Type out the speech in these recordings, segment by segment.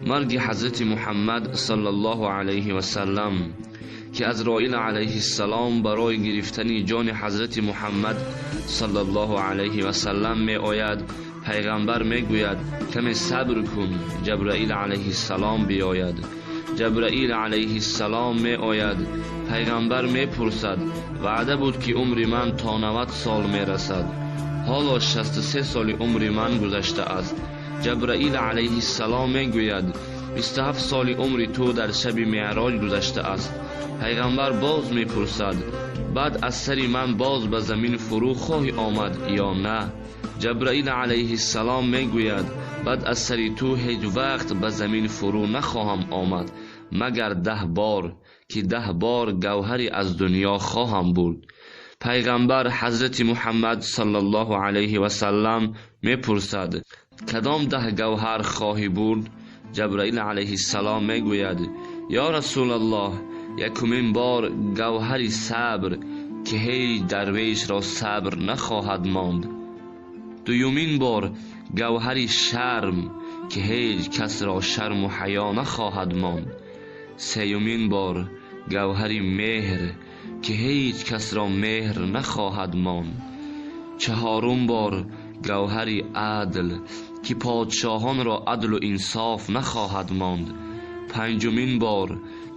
Марги Ҳазрати Муҳаммад саллаллоҳу алайҳи васаллам, ки Азроил алайҳиссалом барои гирифтани ҷони Ҳазрати Муҳаммад саллаллоҳу алайҳи васаллам меояд. Пайғамбар мегӯяд: каме сабр кун, Ҷабраил алайҳиссалом биёяд. Ҷабраил алайҳиссалом меояд. Пайғамбар мепурсад: ваъда буд, ки умри ман то 90 сол мерасад, ҳоло 63 соли умри ман гузаштааст. Ҷабраил алайҳиссалом мегӯяд: 27 соли умри ту дар шаби меъроҷ гузаштааст. Пайғамбар боз мепурсад: баъд аз сари ман боз ба замин фурӯ хоҳӣ омад ё на? Ҷабраил алайҳиссалом мегӯяд: баъд аз сари ту ҳеҷ вақт ба замин фурӯ нахоҳам омад, магар 10 бор, ки 10 бор гавҳаре аз дунё хоҳам бурд. Пайғамбар Ҳазрати Муҳаммад саллаллоҳу алайҳи васаллам мепурсад: кадом 10 гавҳар хоҳӣ бурд? Ҷабраил алайҳиссалом мегӯяд: ё Расулаллоҳ, якумин бор гавҳари сабр, ки ҳеҷ дарвешро сабр нахоҳад монд. Дуюмин бор гавҳари шарм, ки ҳеҷ касро шарму ҳаё нахоҳад монд. Сеюмин бор гавҳари меҳр, ки ҳеҷ касро меҳр нахоҳад монд. Чаҳорум бор гавҳари адл, ки подшоҳонро адлу инсоф нахоҳад монд. Панҷумин бор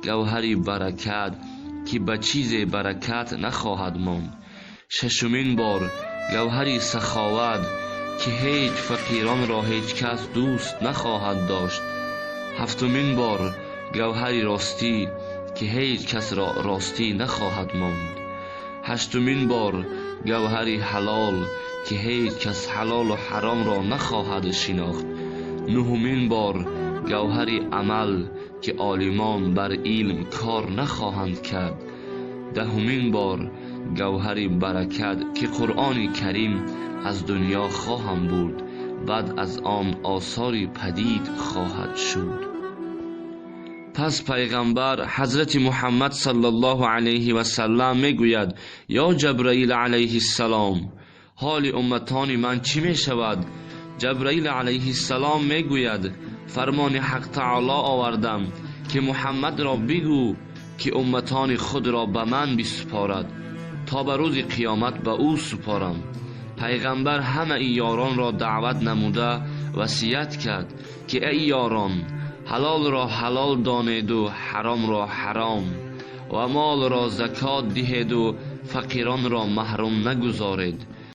гавҳари баракат, ки ба чизе баракат нахоҳад монд. Шашумин бор гавҳари саховат, ки ҳеҷ фақиронро ҳеҷ кас дӯст нахоҳад дошт. Ҳафтумин бор гавҳари ростӣ, ки ҳеҷ касро ростӣ нахоҳад монд. Ҳаштумин бор гавҳари ҳалол, ки ҳеҷ кас ҳалолу ҳаромро нахоҳад шинохт. Нуҳумин бор гавҳари амал, ки олимон бар илм кор нахоҳанд кард. Даҳумин бор гавҳари баракат, ки Қуръони Карим аз дунё хоҳам бурд, баъд аз он осори падид хоҳад шуд. Пас пайғамбар Ҳазрати Муҳаммад саллаллоҳу алайҳи васаллам мегӯяд: ё Ҷабраил алайҳиссалом, ҳоли умматони ман чӣ мешавад? Ҷабраил алайҳиссалом мегӯяд: фармони Ҳақ таоло овардам, ки Муҳаммадро бигӯ, ки умматони худро ба ман бисупорад, то ба рӯзи қиёмат ба ӯ супорам. Пайғамбар ҳамаи ёронро даъват намуда васият кард, ки эй ёрон, ҳалолро ҳалол донеду ҳаромро ҳаром, ва молро закот диҳеду фақиронро маҳрум нагузоред.